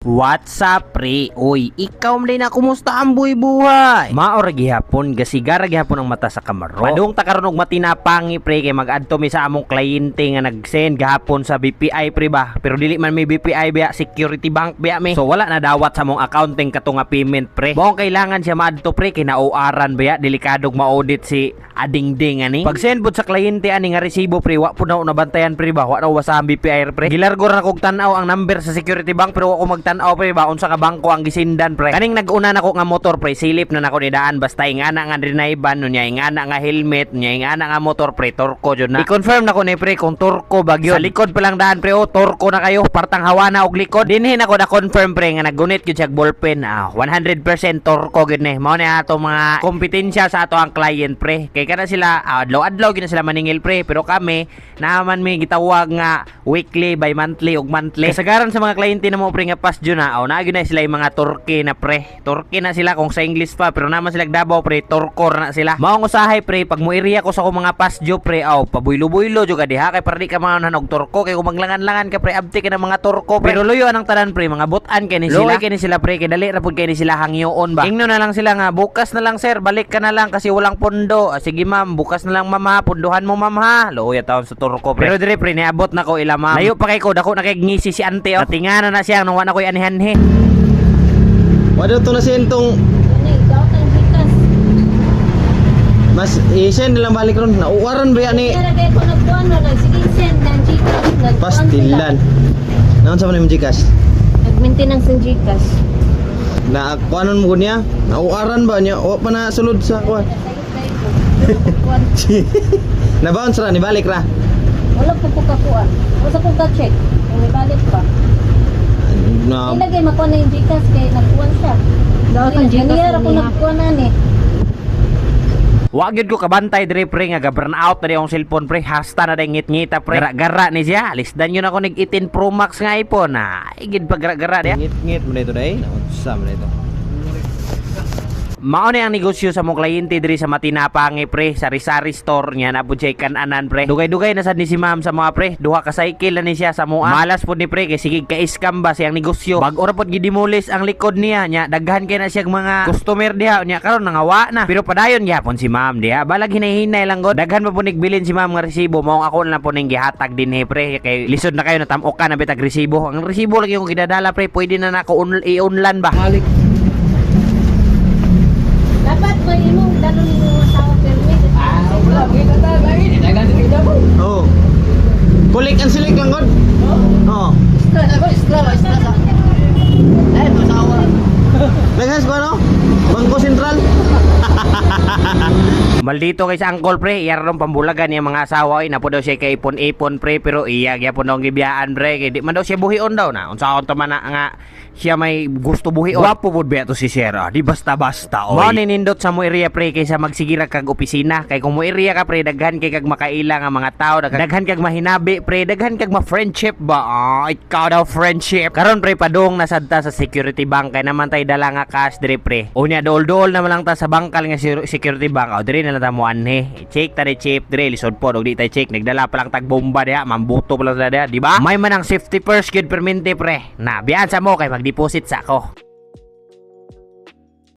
What's up, pre? Uy, ikaw man na, kumusta ang buhay-buhay? Mao ra gihapon, gasigara gihapon ang mata sa kamaro. Padung ta karon og matinapangi, pre, kay mag-adto mi sa among kliyente nga nag-send gahapon sa BPI, pre, ba. Pero dili man may BPI biya, Security Bank biya mi. So wala na dawat sa among accounting kato nga payment, pre. Maong kailangan siya maadto, pre, kay na-OR-an biya, delikadog ma-audit si Ading Ding ani. Pag send pod sa kliyente ani nga resibo, pre, wa pud na nabantayan, pre, ba. Wa na basahan BPI, pre. Gilargo ra kog tan-aw ang number sa Security Bank pero wa ko magtan-aw, pre, ba unsa ka bangko ang gisindan, pre. Kaning nag-una nako nga motor, pre, silip na nako ni daan basta ingana nga drinayban nunya, ingana nga helmet nunya, ingana nga motor, pre, Turko jud na. I-confirm nako ni, pre, kung Turko ba gyud. Sa likod pa lang daan, pre, oh, Turko na kayo, partang hawana og likod. Dinhi nako na confirm, pre, nga naggunit gyud siya og ballpen. Ah, 100% Turko gyud ni. Mao ni ato mga kompetensya sa ato ang client, pre. Kay kana sila adlaw-adlaw gyud na sila maningil, pre, pero kami naman may gitawag nga weekly, bi-monthly ug monthly. Kasagaran sa mga kliyente namo, pre, nga past due na, aw naa gyud na sila yung mga Turkey na, pre. Turkey na sila kung sa English pa, pero naman sila Davao, pre, Turkor na sila. Mao ang usahay, pre, pag mo iriya ko sa akong mga past due, pre, aw pabuylo-buylo jud ka diha kay para di ka maunhan og Turko, kay kung maglangan-langan ka, pre, abti ka ng mga Turko, pre. Pero luyo anang tanan, pre, mga butan kay ni sila. Luoy kay ni sila, pre, kay dali ra pud kay ni sila hangyoon ba. Ingno na lang sila nga bukas na lang, sir, balik ka na lang kasi walang pondo. Ah, sige ma'am, bukas na lang, ma'am, ha, punduhan mo, ma'am, ha. Luoy taon sa Turko, pre. Pero dire, pre, niabot na ko ila ma'am. Layo pa kay ko, dako na kay ngisi si ante oh. Natinga na na siya nung wa na koy anihanhe. Wala to na sentong Ano, ikaw kang Gcash. Mas i-send na lang balik ron. Nauwaran ba yan ni Kaya kay ko nagkuan na sige send ng Gcash. Nagkuan sila. Pastilan. Naon sa man yung Gcash? Nag-maintenance ng Gcash. Na kuanon mo niya? Nauwaran ba niya? O pa na sulod sa kuan. Nagkuan. Na bounce ra ni balik ra. Wala po ko kakuan. Wala ko ka-check. Kung ibalik pa. Na Ilagay makuan na yung Gcash kay nagkuan siya. Daw ang Gcash Ganiyara ko niya. nagkuan na ni. Wa gyud ko kabantay dire, pre, nga ga-burn out na di akong cellphone, pre. Hasta na day ngit-ngita, pre. Gara-gara ni siya. Lisdan yun ako nig 18 Pro Max nga iPhone na. Igid pa gara-gara diya. Ngit-ngit mo na ito day. Naunsa mo na ito. Mao ni ang negosyo sa mong kliyente diri sa Matinapangi, pre, sari-sari store niya na pud siya kananan, pre. Dugay-dugay na sad ni si ma'am sa mga, pre, duha ka cycle na ni siya sa mua. Malas pud ni, pre, kay sige ka-scam ba siyang negosyo. Bag-o ra pud gidemolis ang likod niya nya, daghan kay na siya mga customer diha nya karon nangawa na. Pero padayon gyapon si ma'am diha. Balag hinay-hinay lang god. Daghan pa pud nigbilin si ma'am nga resibo, mao ako na lang po ning gihatag dinhi, pre, kay lisod na kayo natam-ok ka na bitag resibo. Ang resibo lagi yung gidadala, pre, pwede na nako i-unlan ba. Dapat may imong dalon nimo asawa permit. Ah, Oh. Kulik ang silik lang god. Oo. Daghas ko ano? Bangko Sentral. Maldito kay sa angkol, pre, iya ron pambulagan niya mga asawa oy, napo daw siya kay ipon-ipon, pre, pero iya gyapon daw ang gibiyaan, pre, kay di man daw siya buhion daw na. Unsaon to man na nga siya may gusto buhion. Wapo pud ba to si Sierra, di basta-basta oy. Mao ni nindot sa mo area, pre, kaysa magsigira kag opisina, kay kung mo area ka, pre, daghan kay kag makaila nga mga tao, daghan kag mahinabi, pre, daghan kag ma-friendship ba. Ah, ikaw daw friendship. Karon, pre, padung na sad ta sa Security Bank kay naman tay dala nga cash dire, pre. Unya dool-dool na man lang ta sa bangkal nga Security Bank. O dire na lang ta mo anhe. Check ta ni chip dire, lisod po og di tay check, nagdala pa lang tag bomba diha, mambuto pa lang sila diha, di ba? May manang safety first gyud permente, pre. Na biyan sa mo kay mag-deposit sa ako.